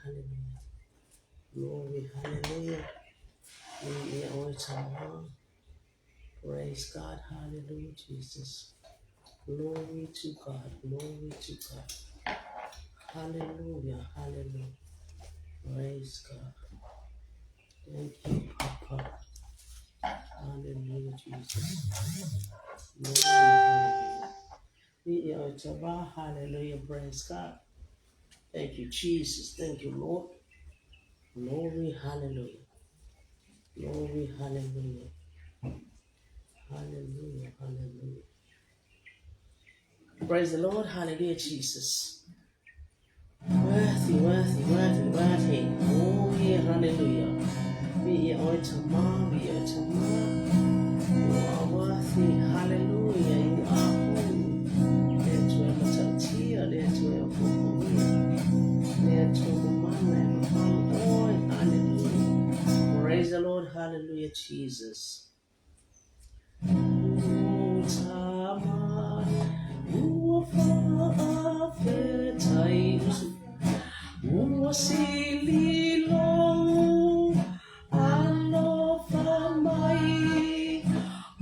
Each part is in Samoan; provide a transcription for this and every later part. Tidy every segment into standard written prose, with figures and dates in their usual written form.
hallelujah. Glory, hallelujah. Viia oe Tama. Praise God, hallelujah, Jesus. Glory to God, glory to God. Hallelujah, hallelujah. Praise God. Thank you, Papa. Hallelujah, Jesus. Glory, hallelujah. Viia oe Tama. Hallelujah, praise God. Thank you, Jesus. Thank you, Lord. Glory, hallelujah. Glory, hallelujah. Hallelujah, hallelujah. Praise the Lord. Hallelujah, Jesus. Worthy, worthy, worthy, worthy. Glory, hallelujah. Be oe Tama, be oe Tama. You are worthy. Hallelujah. You are holy. Le Atua e matautia, le Atua e okokoia. Le Atua mamana e mamalu oe. Hallelujah. Praise the Lord. Hallelujah, Jesus. O Tama, ua faafetai usu. Ua sili lou alofa mai,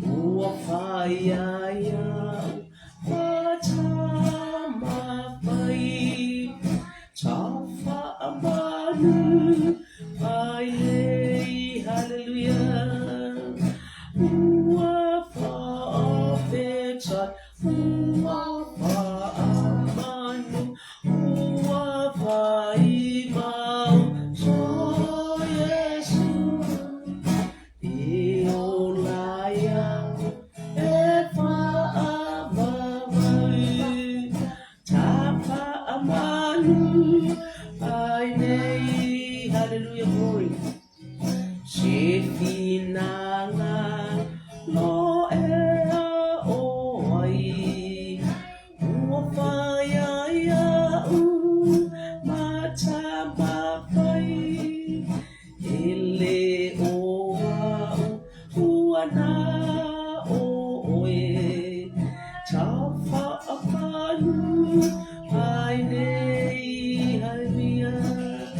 ua fai ia ia'u ma tama fai, tafaamanu ai nei. Hallelujah. Ua faafetai, ua faamanu, ua faimau, so Iesu. E ola iaʻu e faavavau, tafaamanu ai nei. Hallelujah, glory. Se finagalo e aʻo ai, ua fai ia iaʻu ma tama fai, e le ʻo aʻu ua na ʻo ʻoe, tafaamanu ai nei. Hallelujah.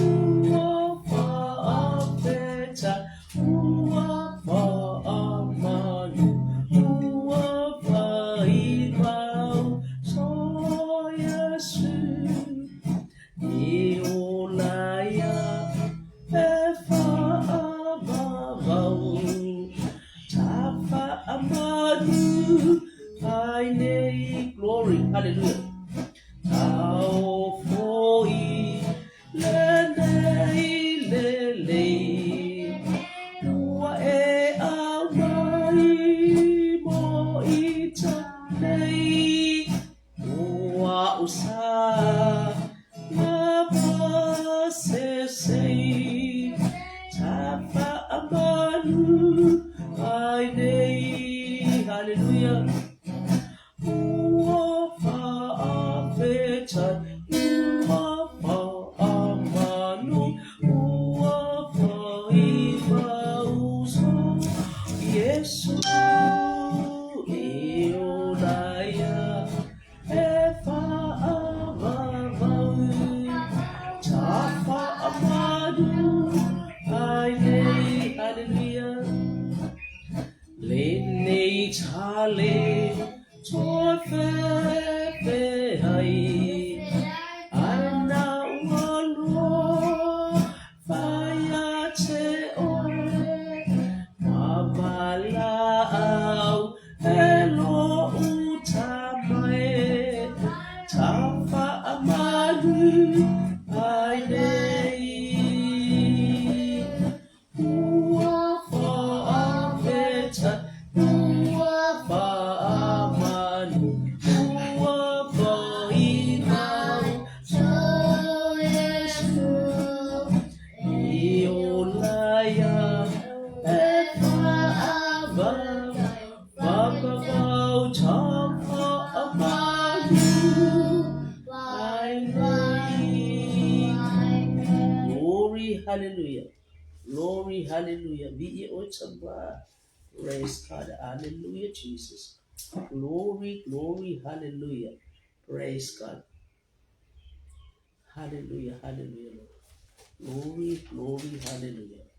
Ua faafetai, ua faamanu, ua faimau, so Iesu e ola iaʻu e faavavau, tafaamanu ai nei. Glory, hallelujah. Taofoi lenei lelei, ua e aumai mo ita nei, ua usa ma pasesei, tafaamanu ai nei. Hallelujah. Ua faafetai, ua faamanu, ua faimau so Iesu e ola iaʻu e faavavau, tafaamanu ai nei. Hallelujah. Lenei tale toe fefe ai, ana ua loa fai ia te oe, ma valaau e lo'u tama e, tafaamanu ai nei. Ua faafetai, ua faamanu, ua faimau, so Iesu e ola iaʻu e faavavau, faavavau tafaamanu ai nei. Glory, hallelujah. Glory, hallelujah. Viia oe Tama. Praise God. Hallelujah, Jesus. Glory, glory, hallelujah. Praise God. Hallelujah, hallelujah, Lord. Glory, glory, hallelujah.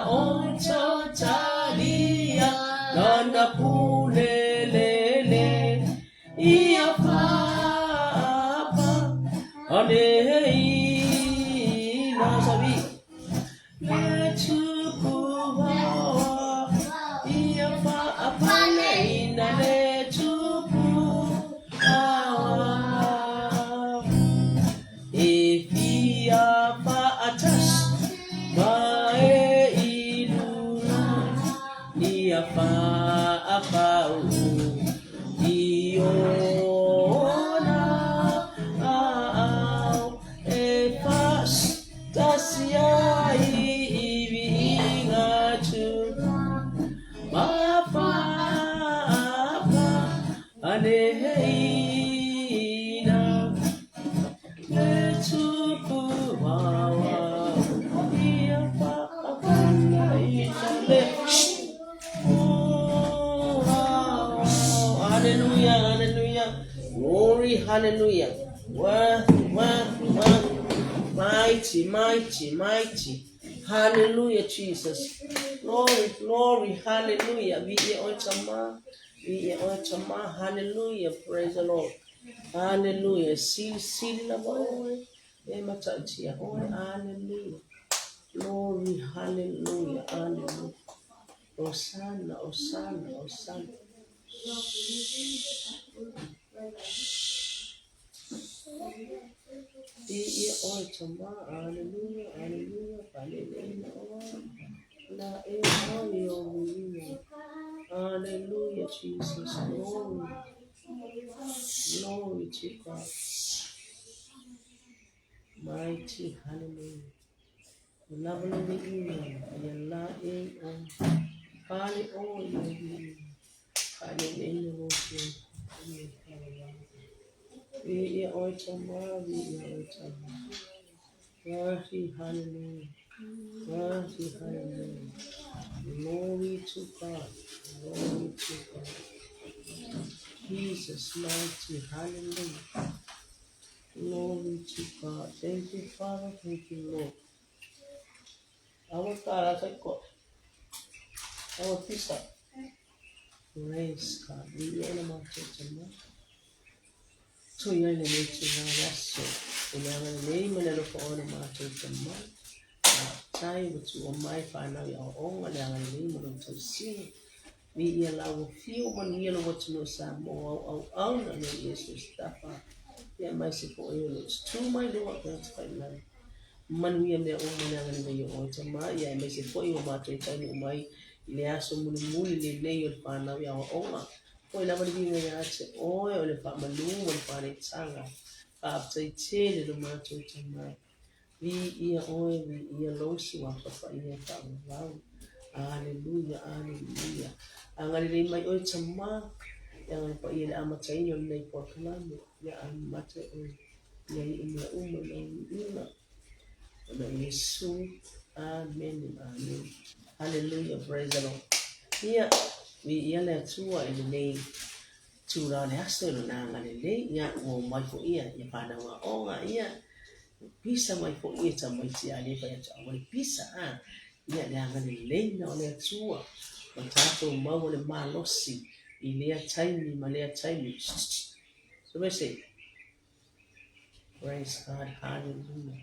o talia lana pule lele ia papa ale i na sabi le tupu hoa ia fa apale ina le tupu awa e fia faatas ma e i luna ia faapau i ona aao e faatasi ai i viiga atu ma faapa aleina. Le tupu wawa ia faapalaina le Hallelujah, hallelujah. Glory, hallelujah. Worthy, worthy, worthy. Mighty, mighty, mighty. Hallelujah, Jesus. Glory, glory, hallelujah. Viia oe Tama. Viia oe Tama. Hallelujah. Praise the Lord. Hallelujah. Silisili lava oe e matautia oe. Hallelujah. Glory, hallelujah, hallelujah. Hosanna, Hosanna, Hosanna. Viia oe Tama. Hallelujah, hallelujah. Paleleina oe. La e oe o viia. Hallelujah, Jesus. Glory. Glory to God. Mighty hallelujah. O lava le viiga, ia la e o. Pale o i o viiga. Paleleina lou Afioga. Ia faavavau. Viia oe Tama, viia oe Tama. Worthy, hallelujah. Worthy, hallelujah. Glory to God. Glory to God. Jesus, mighty, hallelujah. Glory to God. Thank you, Father. Thank you, Lord. Our God, I thank God. Our peace. Praise God. We are the Tu i ai lenei tulaga o le aso, i le agalelei ma le alofa o le matou Tama, faafetai ua tuua mai fanau i aoaoga le agalelei ma lou tausiga. Viia la ua fiu manuia lou atunuu o Samoa au auauna nei Iesu Sitafa, ia aemaise foi o lo o tutu mai luga o tagata faiilagi. Manuia mea uma le agalelei o oe Tama, ia aemaise foi ua matou taunuu mai i le aso mulimuli lenei o le fanau i aoaoga. Foi lava le viiga ia te oe o le faamalu ma le faaleitaga. Faafetai tele lo matou Tama. Viia oe, viia lou suafa paia e faavavau. Aleluia, aleluia. Agalelei mai oe Tama, e aga paia i le amataina o lenei polokalame. Ia amata oe, ia iu mea uma i lau viiga. Ona Iesu. Amene, amene. Hallelujah, praise the Lord. Ia, viia le Atua i lenei tulaga o le aso i lona agalelei. Ia, ua omai foi ia, ia fanau aoga, ia, pisa mai foi ia tamaiti a le fai atu aua le pisa, a. Ia, le agaleleiga o le Atua, ma tatou maua le malosi i lea taimi ma lea taimi. So me se, Praise God, hallelujah.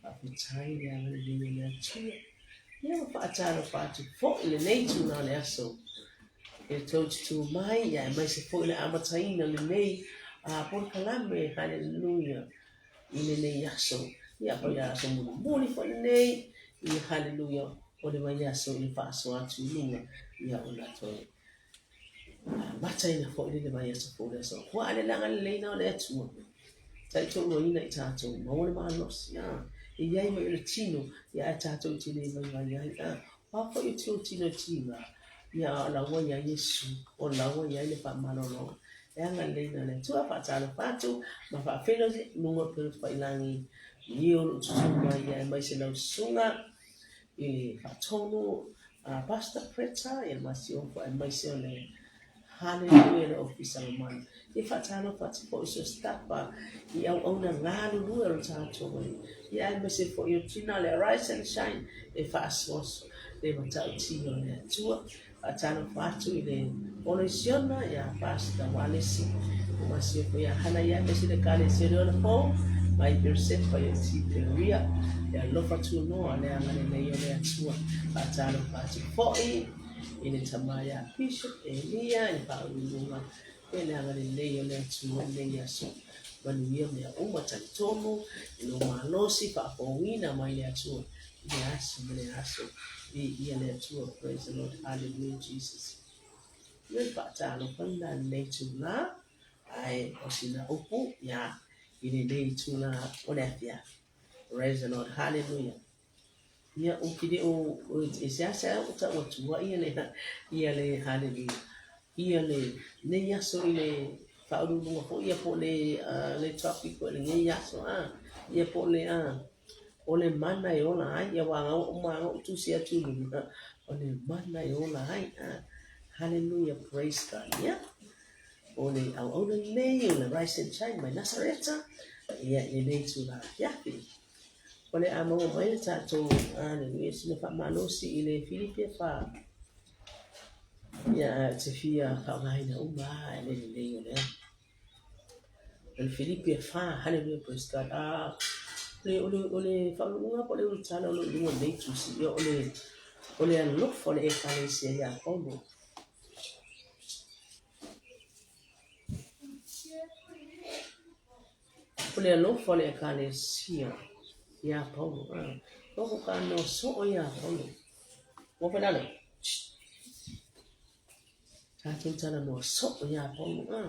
Faafetai le agalelei o le Atua. Ia ua faatalofa atu foi lenei tulaga o le aso. E tou tutū mai, ia aemaise foi le amataina lenei polokalame, hallelujah, i lenei aso. Ia po le aso mulimuli foi lenei, ia hallelujah, o le vaiaso i le faasoa atu i luga, ia ona toe amataina foi le vaiaso fou le aso. Hua le agaleleina o le Atua. Taitoaluaina i tatou, maua le malosi, a. E i ai mai o le tino, ia ae tatou te le vaivai ai, a. O a foi o tio tino tiga, ia a o laua i ai Iesu, o laua i ai le faamalologa. E agaleleina le Atua, faatalofa atu, ma faafeiloai luga o le failangi, i e o lo o tutū mai, ia aemaise lau susuga, i le faatonu, a Pastor Preta, ia le masiofo, aemaise o le Haleluia le ofisa mamalu. Ia faatalofa atu foi i so stapa i auauna galulue o le tatou Alii. Ia aemaise foi o tina le Arise and Shine e faasoaso. le matautia o le Atua. Faatalofa atu i le Polesiona ia Pastor Walesi o Masiofo ia Hana ia aemaise le Ekalesia o le Ola Fou mai Beerseba i Tiperia. Le alofa tunoa le agalelei o le Atua. Faatalofa atu foi i le tama ia Bishop Elia i le faauluuluga e le agalelei o le Atua i lenei aso. Manuia mea uma, talitonu i lou malosi faafouina mai le Atua i le aso ma le aso. Viia le Atua, praise the Lord, hallelujah Jesus. Le faatalofa lena i lenei itula, ae o sina upu ia i lenei itula o le afiafi. Praise the Lord, hallelujah. Ia, ou te le o, e seasea ou tau atua ia le, ia le, hallelujah, ia le, nei aso i le faauluuluga foi ia po o le, uh, le topic o lenei aso, a, ia po o le, a, o le mana e ola ai, ia wā ngau o maa ngau tusi atu i luga, o le mana e ola ai, a, hallelujah, praise God, ia, o le auauna lenei o le Rise and Shine mai Nasareta, ia, i lenei tulaga afiafi. O le a maua mai le tatou hallelujah sina faamalosi i le Filipi e fa. Ia ou te fia faaaogaina uma lava e le lelei o lea. O le Filipi e fa, hallelujah praise God. Ah, o le, o le, o le faauluuluga po o le ulutala o lo o i luga o lenei tusi, ia o le, o le alofa o le Ekalesia iā Paulo. O le alofa o le Ekalesia iā Paulo. A, ua ko ka noa soo iā Paulo. Ua whai lalo. Tātou tala noa soo iā Paulo. A,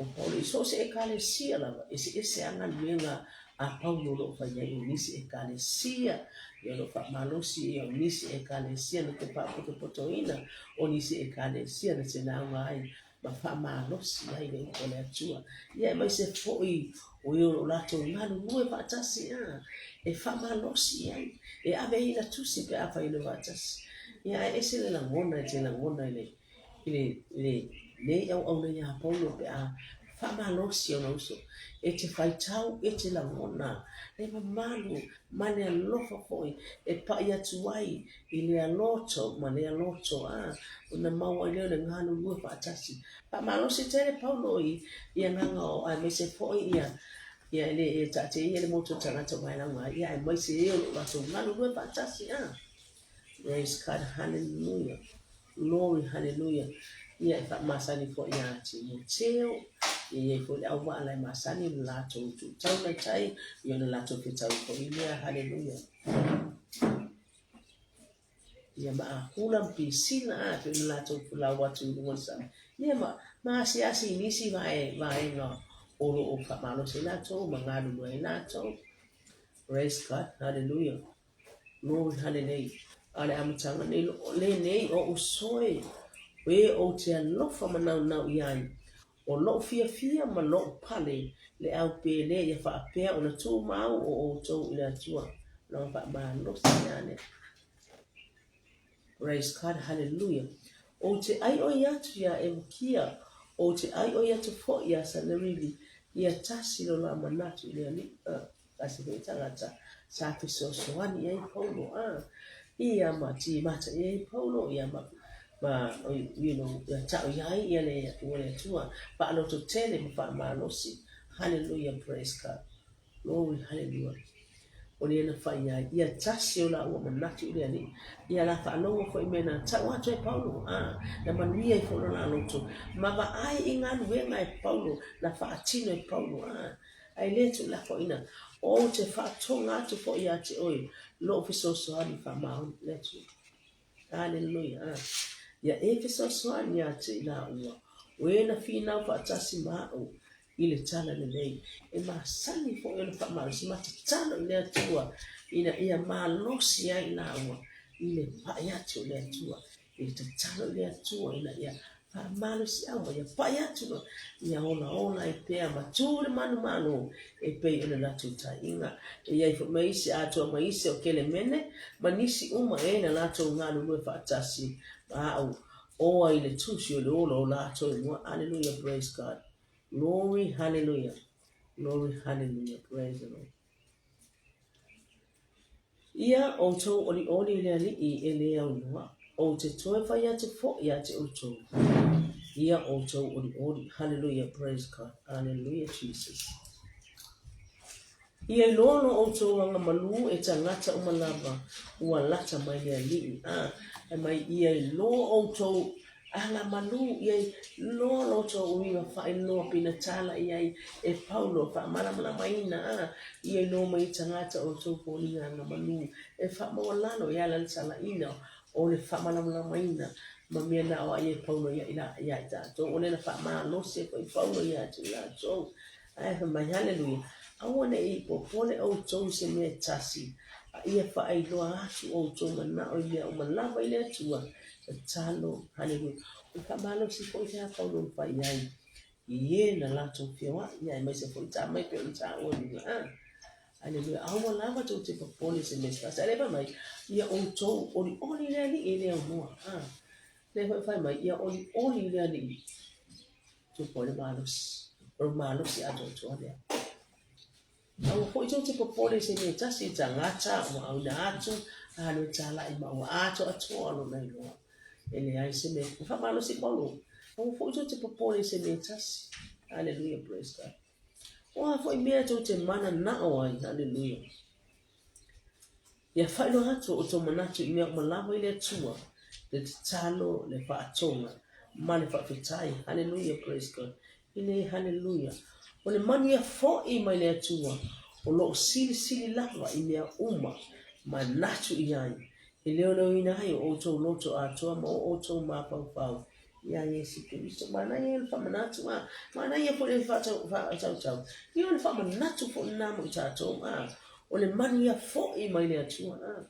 o Paulo i so o se Ekalesia lava, eseese a galuega a Paulo o lo o fai ai o nisi Ekalesia, ia o lo o faamalosi ia o nisi Ekalesia na te faapotopotoina o nisi Ekalesia na te lauga ai ma faamalosi ai le upu a le Atua. Ia aemaise foi o e o lo o latou galulue faatasi a, e faamalosi ai, e ave ai ina tusi pe afai e le faatasi. Ia ae ese le lagona e te lagona i le, i le, i le, nei auauna iā Paulo pe a faamalosi ona uso. E te faitau, e te lagona le mamalu ma le alofa foi e paʻi atu ai i lea loto ma lea loto, a ona maua ai lea o le galulue faatasi. Faamalosi tele Paulo i i agaga o aemaise foi ia ia e le e taatia ia le motu o tagata o vaelauga ai, ia aemaise e o lo o latou galulue faatasi, a. Praise God, hallelujah, glory, hallelujah. Ia e faamasani foi ia Timoteo, ia i ai foi le auvaa la e masani ona latou tuutau mai tai, ia ona latou fetau foi lea, hallelujah. Ia ma Akula ma Pisila a pei ona latou folau atu i luga o le sami. Ia ma, ma asiasi i nisi vae, vaega o lo o faamalosi ai latou ma galulue ai latou. Praise God, hallelujah. Glory, hallelujah. A o le amataga nei, lenei o ou soe, e ou te alofa ma naunau i ai, O lou fiafia ma lou pale le au pele ia faapea ona tumau o outou i le Atua. Lona faamalosi lea lea. Praise God, hallelujah. Ou te ʻaiʻoi atu iā Evokia, ou te ʻaiʻoi atu foi iā Sanerili, ia tasi lo la manatu i le Alii. Tasi foi tagata sa fesoasoani i ai Paulo, a ia ma timata i ai Paulo, ia ma, ma you know, ia tau i ai ia le ua le Atua, faalototele ma faamalosi. Hallelujah, praise God. Glory, hallelujah. O lea na fai ai, ia tasi o laua manatu i le Alii. Ia la faalogo foi mea na tau atu e Paulo, a, na manuia ai foi lo la loto. Ma vaai i galuega e Paulo, na faatino e Paulo, a, Ae le tuulafoaina, ou te faatoga atu foi ia te oe lou fesoasoani faamaoni i le Atua. Aleluia. A. Ia e fesoasoani ia te i laua, o e na finau faatasi ma au i le tala lelei, e masani foi ona faamalosi ma tatalo i le Atua, ina ia malosi ai laua i le pai atu o le Atua. E tatalo i le Atua ina ia faamalosiau ma ia pai atu loa, ia olaola ai pea ma tū le manumalo e pei ona latou taiga. E i ai foi ma isi atoa ma isi o Kelemene ma nisi uma e na latou galulue faatasi ma au, oa i le tusi o le ola o latou i mua. Alleluia, praise God. Glory, hallelujah. Glory, hallelujah, praise the Lord. Ia outou olioli i le Alii e le aunoa, ou te toe fai atu foi ia te outou, ia outou olioli. Hallelujah, praise God, hallelujah Jesus. Ia iloa lo outou agamalu e tagata uma lava ua lata mai le Alii, a fai mai, ia iloa outou agamalu, ia iloa lo outou uiga faailoa pinatala i ai e Paulo e faamalamalamaina, a ia iloa mai e tagata outou foliga agamalu e faamaualalo e ala i le salaina o le faamalamalamaina ma mea na aoai ai Paulo ia i tatou. O lea na faamalosi ai foi Paulo ia te i latou. Ae fai mai, Haleluia, aua ne i popole outou i se mea e tasi, a ia faailoa atu outou manao i mea uma lava i le Atua, tatalo, haleluia. O le faamalosi foi lea a Paulo na fai ai i e na latou feoai, aemaise foi tamai pei ona taua i luga. A, haleluia, aua lava tou te popole i se mea se tasi. A lea fai mai, ia outou olioli i le Alii e le aunoa. A, lea foi fai mai, ia olioli i le Alii. Tupu ai le malosi. O le malosi atoatoa lea. Aua foi tou te popole i se mea e tasi i tagata ua auina atu, alu e talai ma ua atoatoa lona iloa. E leai se mea. E faamalosi Paulo. Aua foi tou te popole i se mea e tasi. Hallelujah, praise God. O a foi mea tou te mananao ai, hallelujah. Ia faailoa atu o outou manatu i mea uma lava i le Atua, le tatalo, le faatoga, ma le faafetai. Hallelujah, praise God. I le hallelujah. O le manuia foi mai le Atua, o lo o silisili lava i mea uma, manatu i ai, e leoleoina ai o outou loto atoa ma o outou mafaufau iā Iesu Keriso. Manaia ia le faamanatu, a, manaia foi le faatautau. Ia o le faamanatu foi lena mo i tatou, a, o le manuia foi mai le Atua, a,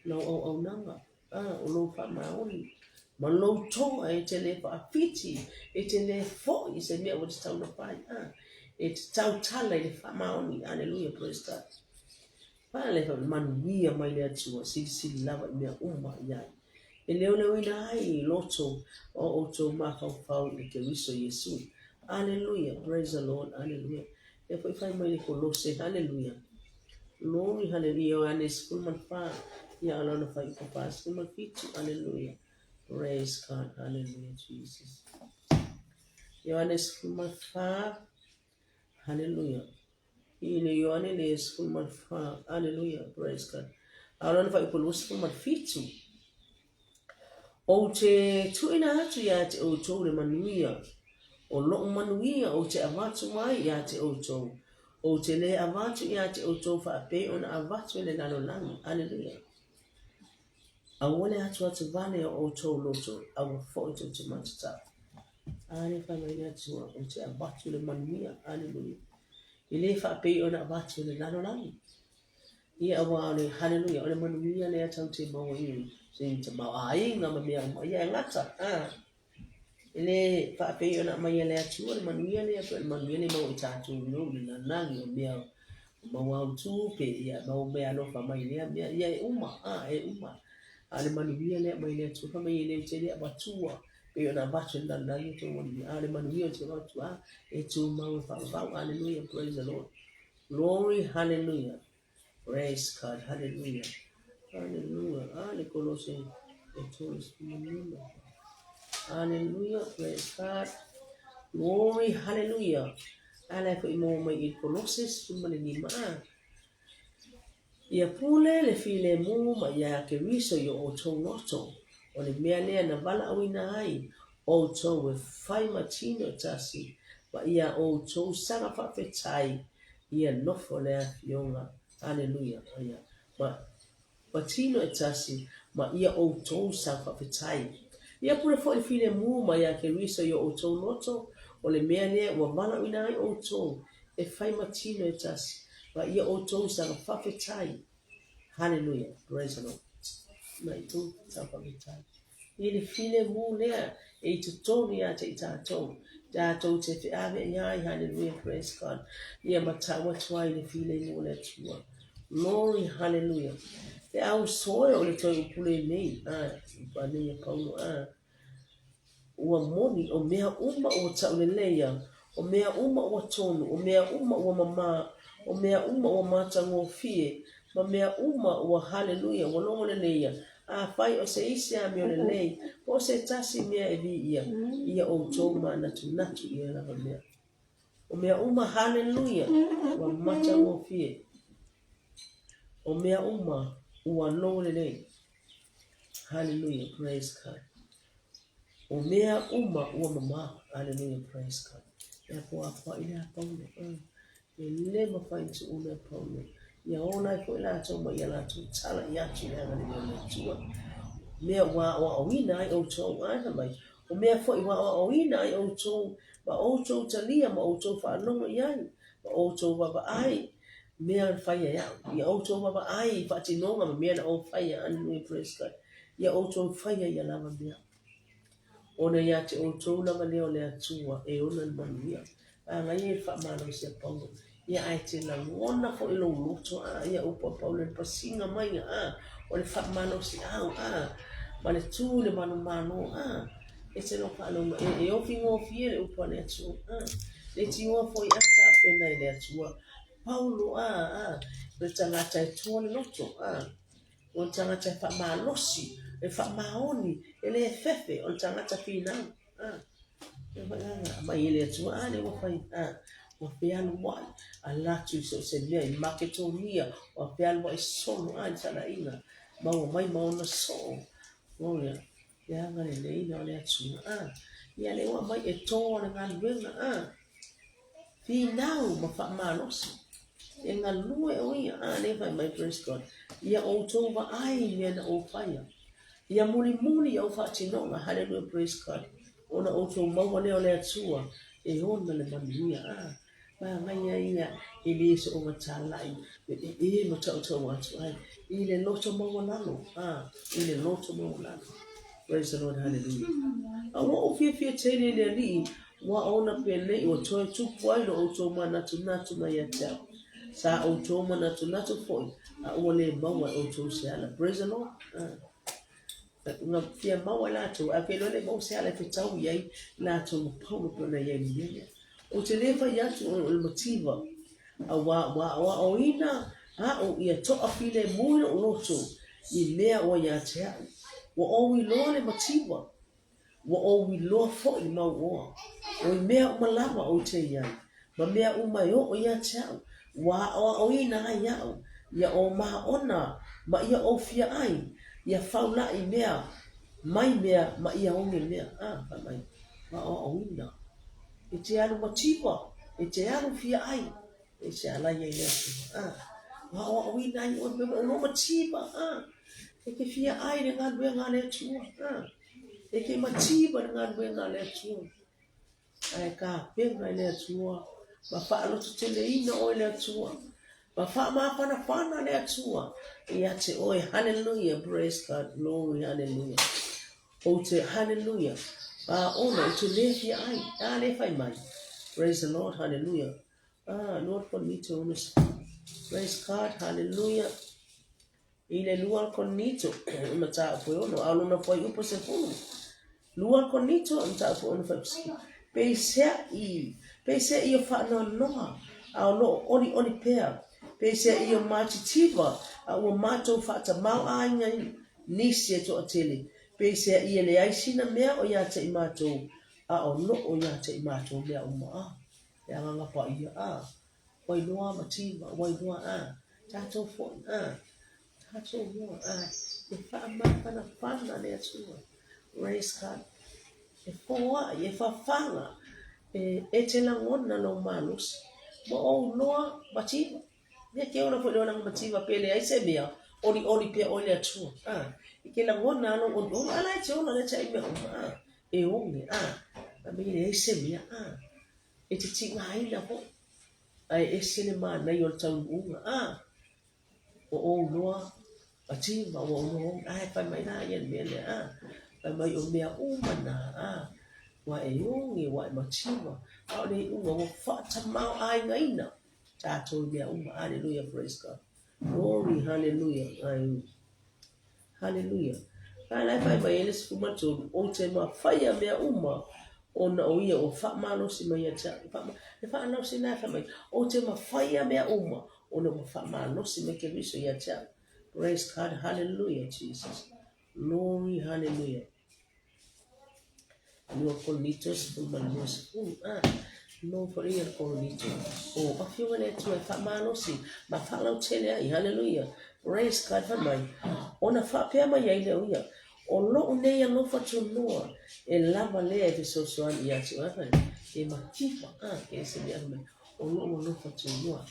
lau auaunaga, a, o lou faamaoni, ma lou toa e te le faafiti, e te le foi i se mea ua tatau ona fai, a, e te tautala i le faamaoni. Aleluia, praise God. Pale foi manuia mai le Atua, silisili lava i mea uma i ai. E leoleoina ai i loto o outou mafaufau i le Keriso Iesu. Aleluia, praise the Lord, aleluia. Lea foi fai mai le Kolose, aleluia. Glory, haleluia, Ioane 14, ia o lona faaiuga 47, aleluia. Praise God, hallelujah, Jesus. Ioane 14, haleluia. I le Ioane le 14, aleluia, praise God. A o lona faaiuga 27, Ou te tuuina atu iā te outou le manuia, o loʻu manuia ou te avatu ai iā te outou, ou te le avatu iā te outou faapei ona avatu e le lalolagi. Aleluia. Aua le atuatu vale o outou loto, aua foi tou te matatau. Ale fai mai le Atua, ou te avatu le manuia. Aleluia. E le faapei ona avatu e le lalolagi. Ia aua o le haleluia, o le manuia lea tau te maua i se tamaoaiga ma mea uma. Ia e gata, a. E le faapei ona aumai e le Atua le manuia lea, pei o le manuia lea e maua i tatou i o i le lalolagi, o mea maua au tupe, ia maua meaalofa mai lea mea, ia e uma, a, e uma. A o le manuia lea e aumai e le Atua, fai mai e le ou te le avatua, pei ona avatu e le lalolagi outou manuia, a o le manuia ou te avatu, a, e tumau e faavavau. Hallelujah, praise the Lord. Glory, hallelujah. Praise God, hallelujah. Hallelujah. A le Kolose e 35. Hallelujah, praise God. Glory, hallelujah. A la foi maua mai i Kolose 15. A. Ia pule le filemu ma iā Keriso i o outou loto, o le mea lea na valaauina ai outou e fai ma tino e tasi, ma ia outou saga faafetai ia nofo le Afioga. Aleluia. Ia. Ma, ma tino e tasi, ma ia outou saga faafetai. Ia pule foi le filemu ma iā Keriso i o outou loto, o le mea lea ua valaauina ai outou e fai ma tino e tasi, ma ia outou saga faafetai. Haleluia. Praise the Lord. Ma i tou saga faafetai. I le filemu lea e i totonu iā te i tātou, tātou te feaveai ai, haleluia, praise God, ia matau atu ai i le filemu o le Atua. Glory, haleluia. Le au soe o le toe upule nei, a, upa nei a Paulo, a, ua moni, o mea uma ua tauleleia, o mea uma ua tonu, o mea uma ua mamā, o mea uma ua matagofie, Ma mea uma ua haleluia, ua logo lelei ia. Afai o se isi amio lelei, po o se tasi mea e viia, ia outou manatunatu i ia lava mea. O mea uma, haleluia, ua matagofie. O mea uma ua logo lelei. Haleluia, praise God. O mea uma ua mamā. Haleluia, praise God. E apoapoaʻi le a Paulo. E le mafai ona tuuina e Paulo. Ia ola ai foi latou ma ia latou tala i atu i le agalelei o le Atua. Mea ua aoaoina ai outou, a fai mai, o mea foi ua aoaoina ai outou, ma outou talia ma outou faalogo i ai, ma outou vaavaai, mea na faia e au. Ia outou vaavaai i faatinoga ma mea na ou faia, hallelujah, praise God. Ia outou faia ia lava mea. Ona ia te outou lava lea o le Atua e ona le manuia. Manaia i le faamalosi a Paulo. Ia ae te lagona foi lou loto a ia upu a Paulo i le pasiga maiga a o le faamalosiau a ma le tu i le manumalo a e te lo faalogo e, e ofi gofie le upu a le Atua a le tioa foi a tapena i le Atua. Paulo a a o le tagata e tua le loto a o le tagata e faamalosi e faamaoni e le fefe o le tagata finau a Aumai e le Atua, a lea ua fai, a, ua fealuai, ala atu i so o se mea i Maketonia, ua fealuai solo, a, i le talaiga, maua mai ma ona soo. Gloria, le agaleleina o le Atua, a, ia lea ua aumai e toa le galuega, a, finau ma faamalosi. E galue o ia, a, lea fai mai, praise God, ia outou vaai i mea na ou faia. Ia mulimuli i au faatinoga, hallelujah, praise God, ona outou maua lea o le Atua e ona le manuia. A, manaia ia e le soonga talai me e ma tautau atu ai i le loto maualalo, a, i le loto maualalo. Praise the Lord, hallelujah. A ua ou fiafia tele i le Alii, ua ona penei ua toe tupu ai lo outou manatunatu mai ia te au. Sa outou manatunatu foi, a ua le maua e outou se ala. Praise the Lord. Ah. Na fia maua i latou, ae pei loa le maua se ala e fetau i ai latou ma Paulo pei ona i ai i le mea lea. Ou te le fai atu o le mativa, auā ua aoaoina a'u ia toafilemu i lo'u loto i mea ua ia te a'u. Ua ou iloa le mativa, Ua ou iloa foi le mau oa, o i mea uma lava ou te i ai, ma mea uma e oo ia te a'u, ua aʻoaʻoina ai iaʻu, ia ou mahaʻona ma ia ou fia ʻai, ia faulaʻi mea mai mea ma ia oge mea. A, fai mai, ua aʻoaʻoina. E te alu mativa, e te alu fia ʻai, e te alai ai le Atua. A, ua aʻoaʻoina ai ʻoe, ua ou mativa, a, e te fia ʻai le galuega a le Atua. A. E te mativa le galuega a le Atua, ae tapena i le Atua, ma faalototeleina oe le Atua, ma faamafanafana le Atua ia te oe. Hallelujah, praise God, glory, hallelujah. Ou te, hallelujah, a ona ou te le fia ai, a le fai mai. Praise the Lord, hallelujah. Ah, Lord, Korinito, praise God, hallelujah. I le 2 Korinito, i mataupu e 6, a o lona fuaiupu e 10. 2 Korinito, i mataupu e 6 fuaiupu 10. Peiseai, peiseai o faanoanoa, a o loo olioli pea. Peiseai o matitiva, a ua matou faatamaoaiga i nisi e toatele. Peiseai e leai sina mea o ia te i matou, a o loo ia te i matou mea uma. A, le Agaga Paia, a. Ua iloa mativa, ua iloa a tatou foi a tatou moa a e faamafanafana le Atua. Praise God. E foai, e fafaga, e, e te lagona lou malosi. Ma ou loa mativa. Ia ke ola foi le olaga mativa pe leai se mea, olioli pea oe le Atua. A, i ke lagona a lou olioli, ala e te ola le tia i mea uma. A, e oge, a, a me leai se mea, a. E te tigaina foi, ae ese le manaia o le taunuuga, a, ua ou loa mativa, ua ou loa ae fai mai la ia le mea lea, a, fai mai o mea uma na, a, ua e oge, ua e mativa, a o le iuga ua faatamaoaigaina tatou i mea uma. Hallelujah, praise God. Glory, hallelujah, ai. Haleluia! A la e fai mai ai le 13, Ou te mafaia mea uma, ona o ia ua faamalosi mai ia te au. Le faamalosi lena e fai mai, Ou te mafaia mea uma, Ona ua faamalosi mai Keriso ia te au. Praise God, hallelujah, Jesus. Glory, hallelujah. Lua Korinito 12. Ah, no foi ia Korinito. O afioga le Atua e faamalosi ma faalautele ai. Hallelujah. Praise God, fai mai. Ona faapea mai ai lea o ia, o lo'u nei alofa tunoa e lava lea e fesoasoani ia te oe. Fai, e mativa, ah, ke se mea mai. O lo'u alofa tunoa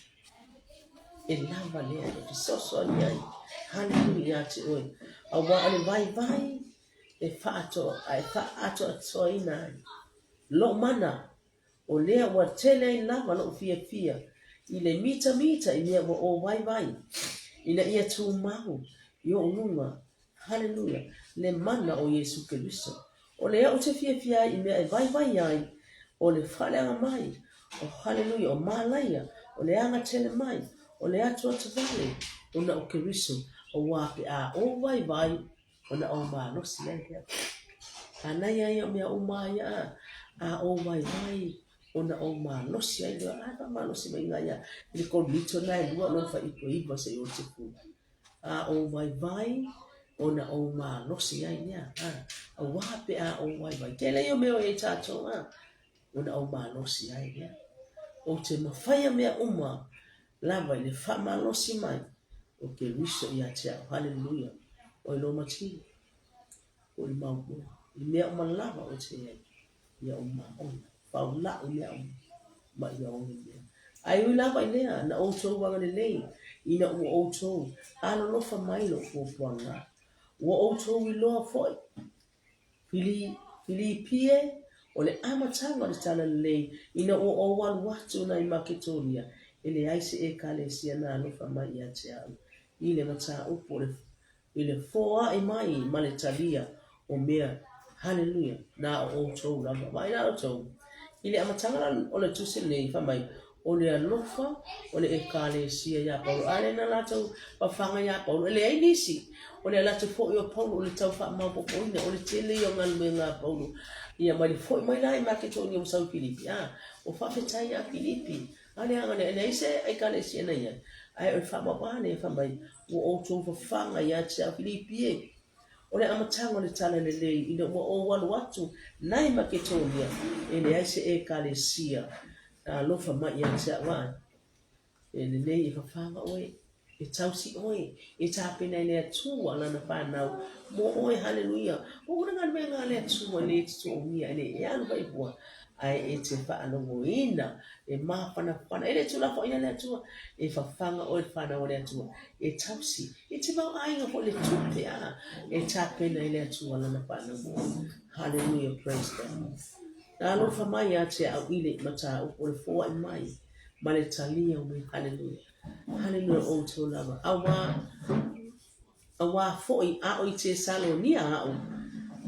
e lava lea e fesoasoani ai. Hallelujah ia te oe. Auā o le vaivai e faaatoatoaina ai lou mana, o lea ua tele ai lava lou fiafia i le mitamita i mea ua ou vaivai, ina ia tumau i ou luga, haleluia, le mana o Iesu Keriso. O lea ou te fiafia ai i mea e vaivai ai, o le faaleaga mai, o haleluia, o malaia, o le aga tele mai, o le atuatuvale, ona o Keriso, auā pe a ou vaivai, Ona ou malosi ai lea. Anaia ia o mea uma ia a, a ou vaivai, ona ou malosi ai lea. A faamalosi mai iga ia i le Korinito na e lua lona fuaiupu e 9 seia oo i le 10. A ou vaivai, ona ou malosi ai lea. A, auā pe a ou vaivai. Tele ia o mea o i ai tatou a, ona ou malosi ai lea. Ou te mafaia mea uma lava i le faamalosi mai o Keriso ia te au. Haleluia! Oi Roma ti, o le mau moe, i mea uma lava o te ai, ia o maona, faula'u mea uma, ma ia oge mea. Ae ui lava i lea, na outou agalelei, ina ua outou alolofa mai lou puapuaga, ua outou iloa foi Filipi e, o le amataga o le talalelei ina ua ou alu atu nai Maketonia, e leai se Ekalesia na alofa mai ia te au i le mataupu o le i le foai mai ma le talia o mea, haleluia, na o outou lava. Vaai la outou, i le amataga la o le tusi lenei, fai mai, o le alofa o le Ekalesia iā Paulo. A lea na latou fafaga iā Paulo, e leai nisi. O le alu atu foi o Paulo, o le tau faamaopoopoina, o le tele ia o galuega a Paulo. Ia mai le foi mai la i Maketonia ua sau i Filipi. A, ua faafetai ia Filipi. A le aga lea, e leai se Ekalesia na i ai. Ae o le faamaopoopo, a lea fai mai, ua outou fafaga ia te au Filipi e. O le amataga o le talalelei ina ua ou alu atu nai Maketonia, e leai se Ekalesia na alofa mai ia te au ae. E lelei e fafaga oe, e tausi oe, e tapena e le Atua lana fanau mo oe. Haleluia! O le galuega a le Atua e le totogia, e le e alu faipua, ae e te faalogoina, e mafanafana, e le tulafoaina le Atua, e fafaga oe le fanau a le Atua, e tausi, e te mau aiga foi le tupe a, e tapena e le Atua lana fanau mo oe. Haleluia, praise God. Na alofa mai ia te au i le mataupu o le foai mai ma le talia o mea. Haleluia. Haleluia outou lava. Auā, auā foi a o i Tesalonia a'u,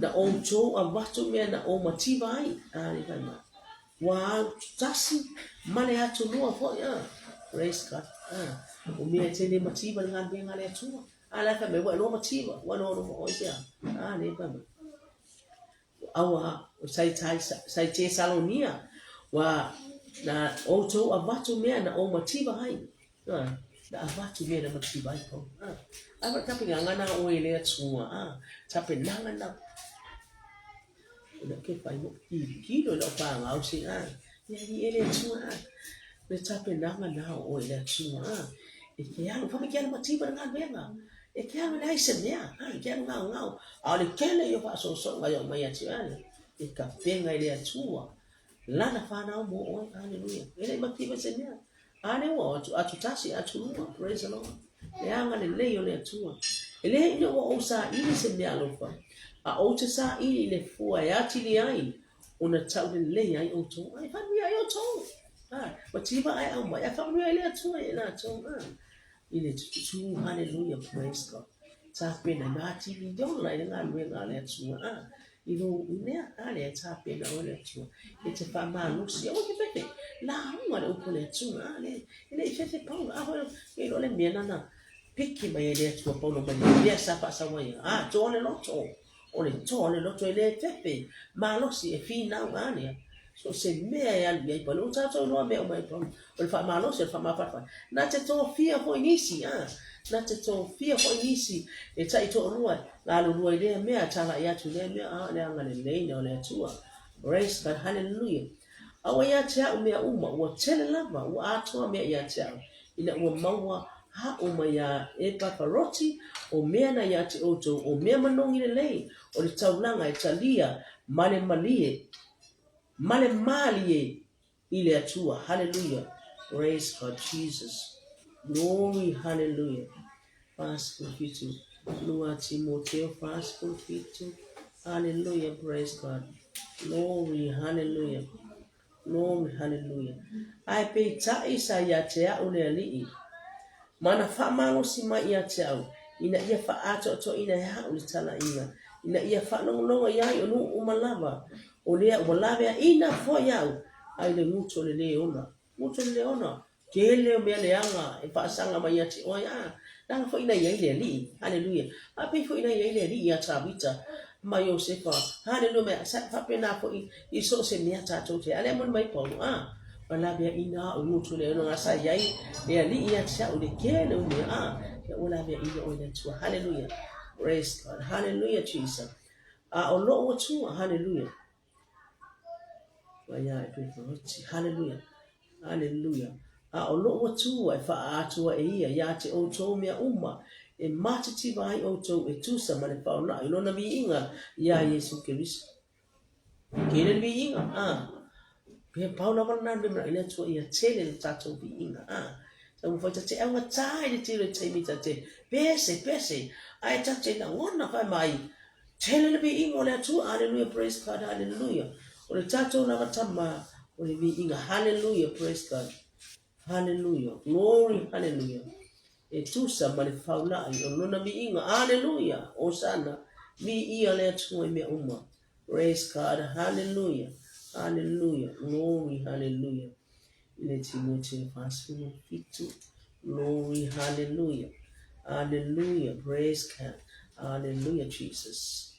na outou avatu mea na ou mativa ai. A le fai mai. Ua au tasi ma le atulua foi. A. Praise God. A. O mea te le mativa le galuega a le Atua. A la fai mai, ua e loa mativa, ua loa loa oi se a. A le fai mai. Aua o sai Tesalonia, ua na outou avatu mea na ou mativa ai. Na avatu mea na mativa ai Paulo. A wa tapenaga na oe le Atua. A tapenaga na. Na ke whai mo kilokilo i lau whangau se a. Ia i e le Atua. Le tapenaga na oe le Atua. E ke alu, whame ke alu mativa le galuega. E ke alu leai se mea, a, e ke alu gaogao, a o le kele ia o faasoosooga ia omai ia te oe, e tapena i le Atua, Lana fanau mo oe, haleluia. E le i mativa se mea, a lea ua atu, atu tasi, atu lua, praise the Lord. Le agalelei o le Atua. E le ina ua ou saili se mea alofa, a ou te saili i le fua e atili ai, ona taulelei ai outou, a e faamanuia ai outou. A, mativa ae aumai, a faamanuia ai le Atua i latou, a. I le tutū, haleluia, praise God. Tapena i atili i ola i le galuega a le Atua, a, i lou mea, a lea e tapena oe le Atua, e te faamalosi, aua e te fefe, lauga le upu a le Atua, a lea, e le i fefe Paulo, a hoi, e iloa le mea nana piki mai ai le Atua Paulo mai le mea sa faasau ai, a, toa le loto, o le toa le loto e le fefe, malosi e finau, a lea. So o se mea e alu i ai Paulo, ua tatou iloa mea uma e Paulo, o le faamalosi, o le faamafanafana. Na te tofia foi nisi, a, na te tofia foi nisi e taitoalua, galulue i lea mea, talai atu i lea mea, a, le agalelei o le Atua. Praise God, hallelujah. A ua ia te au mea uma, ua tele lava, ua atoa mea ia te au, ina ua maua haʻu mai iā Epafaroti, o mea na iā te outou, o mea manogi lelei, o le taulaga e talia ma le malie, ma le mālie i le Atua. Hallelujah. Praise God, Jesus. Glory, hallelujah. 47, 2 Timoteo 47. Hallelujah, praise God. Glory, hallelujah. Glory, hallelujah. Ae peitai sa ia te au le Alii, ma na faamalosi mai ia te au, ina ia faaatoatoaina e au le talaiga, ina ia faalogologo i ai o nuu uma lava, o lea ua laveaina foi au ai le gutu o le le ona. Gutu o le le ona, tele o mea leaga e faasaga mai ia te oe, a, leaga foi na i ai le Alii. Haleluia. Faapei foi na i ai le Alii ia Tavita ma Iosefa. Haleluia. Mea, faapena foi i so o se mea tatou te, a lea moni mai Paulo, a, ua laveaina au i gutu o le ona, sa i ai le Alii ia te au i le tele o mea, a, ia ua laveaina oe e le Atua. Haleluia. Praise God. Haleluia, Jesus. A o lou Atua, haleluia. Mai ia e Pefaroti. Haleluia. Haleluia. A o lou Atua e faaatoa e ia iā te outou mea uma, e matitiva ai outou e tusa ma le faolaʻi o lona viiga iā Iesu Keriso. Tele le viiga, a. Pe pau lava lena le mea manaʻo i le Atua ia tele le tatou viiga, a. Taumafai ta te augatā i le tele o taimi ta te pese, pese, ae ta te lagona fai mai, tele le viiga o le Atua, hallelujah, praise God, hallelujah. O le tatou lava tama, o le viiga, hallelujah, praise God, hallelujah, glory, hallelujah. E tusa ma le faulaʻi o lona viiga, hallelujah, Hosana, viia le Atua i mea uma. Praise God, hallelujah, hallelujah, glory, hallelujah. I le Timoteo 47, glory, hallelujah, hallelujah, praise God, hallelujah, Jesus.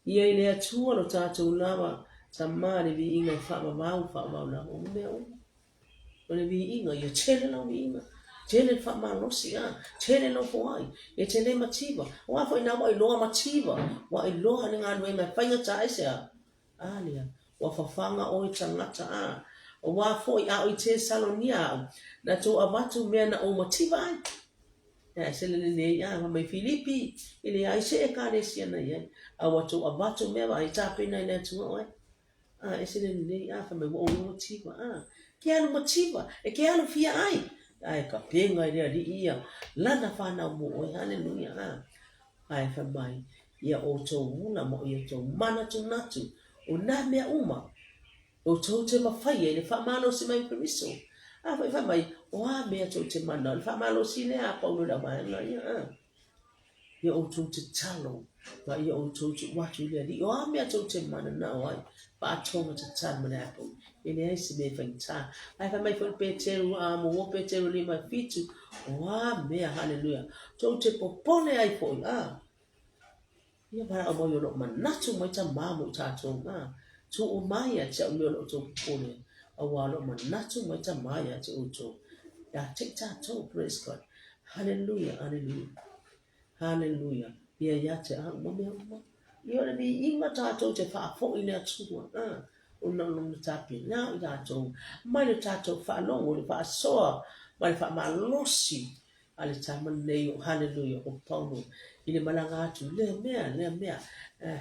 Ia i le Atua lo tatou lava, Tama le viiga e faavavau, faavavau lava o mea uma. O le viiga, ia tele lau viiga, tele le faamalosi, a, tele lou foai, e te le mativa. Aua foi na ua iloa mativa, ua iloa le galuega e faigata ai se a? A lea, ua fafaga oe tagata, a. Aua foi a o i Tesalonia au, na tou avatu mea na ou mativa ai. Ae se le lelei, a, fai mai Filipi, e leai se ekalesia na i ai, a ua tou avatu mea vaai tapena i le Atua oe. A, ese le lelei, a, fai mai ua ou mativa, a, ke alu mativa, e ke alu fia ai, ae ka pega i le alii ia, lana whanau mo oe, haleluia, a, ae fai mai, ia outou ula ma ia outou manatunatu, o nā mea uma, outou te mawhai ai le whamalosi mai Keriso. A, foi fai mai, o a mea tou te mana, o le whamalosi lea a Paulo i lau vaega ia, a. Ia outou tatalo, ma ia outou tuu atu i le Alii, o a mea tou te mananao ai, faatoga tatalo ma le apou, e leai se mea e faigata. Ae fai mai foi le Peteru, a muamua Peteru 5:7, o a mea, haleluia, tou te popole ai foi, a, ia valaau mai o loo manatu mai Tamā mo i tatou, a, tuu mai ia te au mea o lo outou popole ai, auā o loo manatu mai Tamā ia te outou, ia te i tatou, praise God. Haleluia, aleluia. Haleluia. Ia ia te au ma mea uma. Ia o le viiga tatou te faafo'i le Atua. Ah, ona o lona tapena i tatou. Mai le tatou faalogo, le faasoa, ma le faamalosi a le tama lenei o haleluia o Paulo i le malaga atu lea mea, lea mea.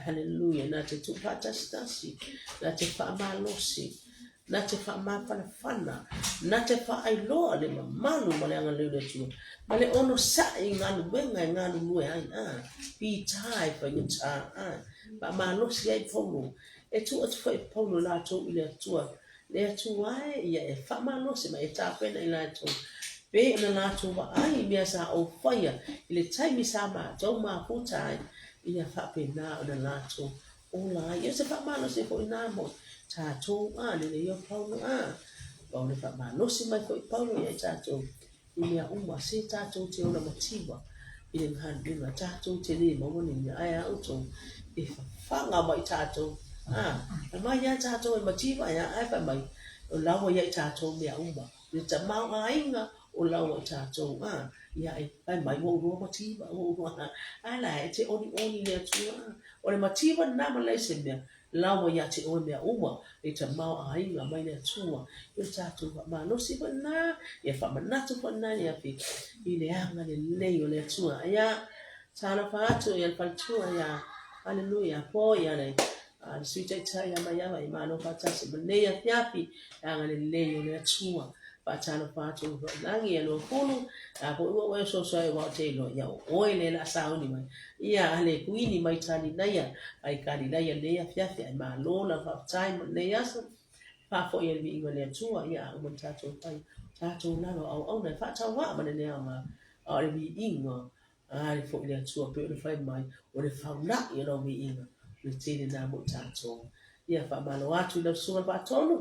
Haleluia, na te tuufaatasi na te faamalosi Na te faamafanafana, na te faailoa le mamalu ma le agalelei o le Atua, ma le onosai i galuega e galulue ai, a, pitā e faigata, a, faamalosi ai Paulo. E tuu atu foi e Paulo latou i le Atua, le Atua e ia e faamalosi ma e tapena i latou, pei ona latou vaai i mea sa ou faia i le taimi sa matou mafuta ai, ia faapena ona latou Ola ai. Ia se faamalosi foi nā mo tātou, a, lelei o Paulo, a. Pau le faamalosi mai foi Paulo ia i tātou i mea uma, se tātou te ola mativa i le galuega, tātou te le maua nei mea, ae a outou e fafaga mai tātou, A, aumai ia tatou e mativa e ae fai mai, o laua ia i tatou mea uma. Le tamaoaiga o laua i tatou, a, ia e fai mai ua ou lua mativa, ua ou lua, a la e te olioli i le Atua, a. O le mativa lena ma leai se mea, laua ia te oe mea uma, le tamaoaiga mai le Atua. I le tatou faamalosi foi lena, ia faamanatu foi lena ia i le agalelei o le Atua. Ia, talofa atu ia le faletua ia Haleluia po ia le le Sui Taitai ia Maiava i malo faatasi ma lenei afiafi le agalelei o le Atua. Faatalofa atu i lagi ia Luapulu, a foi ua oe ososo ai ua o te iloa ia o oe le la sauni mai. Ia a le kuini mai Kalilaia, ai Kalilaia lenei afiafi ai malo la faafetai mo lenei aso. Faafoi ai le viiga o le Atua ia a uma na tatou fai tatou lava o auauna e faatauaa ma le leaga a o le viiga A le foi le Atua pei ona fai mai, o le faulai o lau viiga, o le tele lena mo i tatou. Ia faamalo atu i lau Susuga i le Faatonu,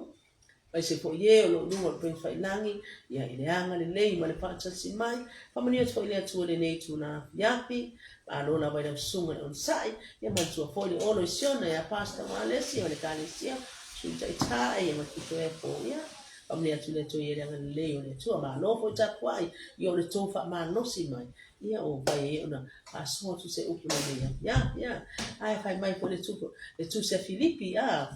aemaise foi e o lo o i luga o le Upegatafailagi, ia i le agalelei ma le faatasi mai. Faamanuia atu foi le Atua i lenei itula afiafi. Malo lava i lau Susuga i le onosai, ia manatua foi le Olo i Siona ia Pastor Walesi o le Ekalesia, Sui Taitai ma Titoepo, ia Faamanuia atu le Atua i le agalelei o le Atua. Malo foi tapuai ia o le tou faamalosi mai. Ia o vai e ona faasoa atu se upu lenei afiafi. Ia, ae fai mai foi le tupu, le tusi a Filipi, a,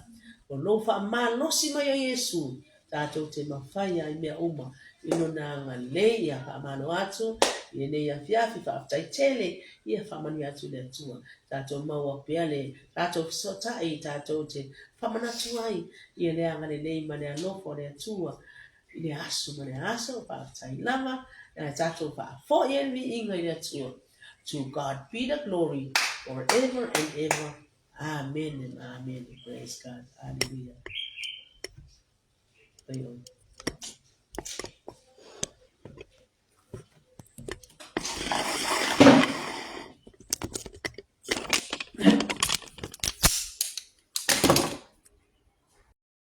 o lou faamalosi mai o Iesu, tatou te mafai ai mea uma i lona agalelei. Ia faamalo atu i lenei afiafi, faafetai tele, ia faamanuia atu le Atua. Tatou maua pea le tatou fesootai, tatou te faamanatu ai ia le agalelei ma le alofa o le Atua i le aso ma le aso. Faafetai lava, ae tatou faafoi ai le viiga i le Atua. To God be the glory forever and ever. Amen and amen. Praise God. Hallelujah. Oi, oi.